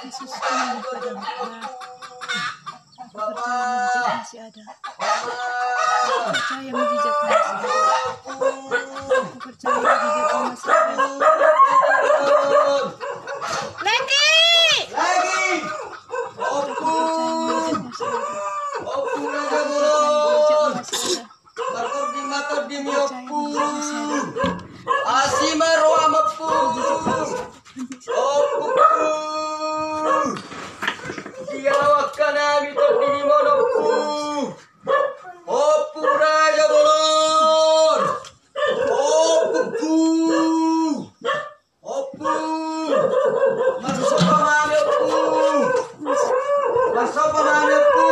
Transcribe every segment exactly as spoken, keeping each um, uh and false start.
Yesus, Tuhan, Tuhan, Tuhan. Aku percaya mujizat masih ada. Aku percaya mujizat masih ada. Aku percaya mujizat masih ada. Lagi! Lagi! Aku percaya mujizat masih ada. Aku percaya mujizat masih ada. Marordi ma tondi ni Ompu. Asi ma roha ni Ompu. Ompu. Diawankan hami tondi ni Ompu. Ompu Raja Bolon. Ompu. Ompu! Marsomba ma hami, Ompu! Marsomba ma hami, Ompu!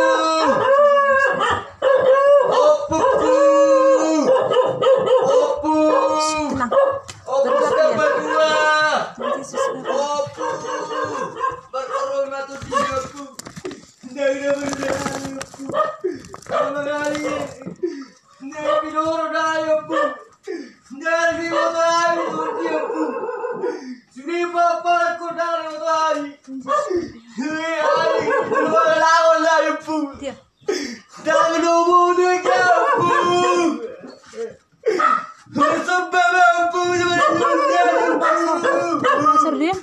Ompu! Ompu! Ompu! Ompu! Marordi ma tondi ni Ompu! Ndang na mandali, Ompu! Ndang na mandali! Ndang na mandali, Ompu! Ndang diboto hami, Ompu. Sude paparanku ndang diboto hami. Hami, hami, hami, Ompu. Ndang diboto hami, Ompu. Marsomba ma, Ompu. Pasar dia?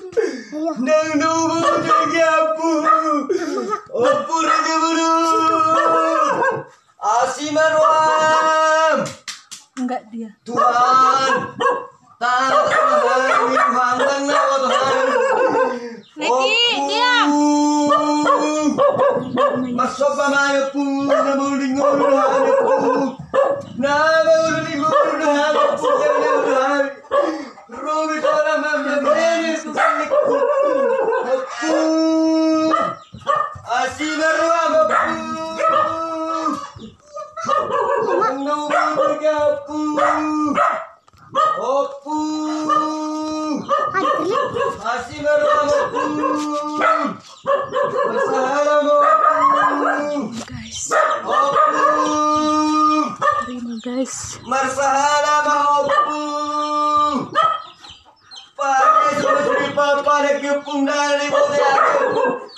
Ndang diboto hami, Ompu. Ompu Raja Bolon. Asi ma roham. Enggak dia. Tuhan. Tanda Tuhan, Tuhan, tanda Tuhan. Niki, diam. Marsomba ma hami, Ompu, na mangulingoli hami, Ompu. Na mangulingoli hami, Ompu, na mangulingoli hami. Robi tona mama mene susulik. Ompu. Asi ma roham, Ompu. Nunggu bergapu. Ompu. Asi ma roham, Ompu. Marsahala ma, Ompu. Guys. Ompu. Terima, guys. Marsahala ma, Ompu. Pake susu di papa na kiupung dari bote aku.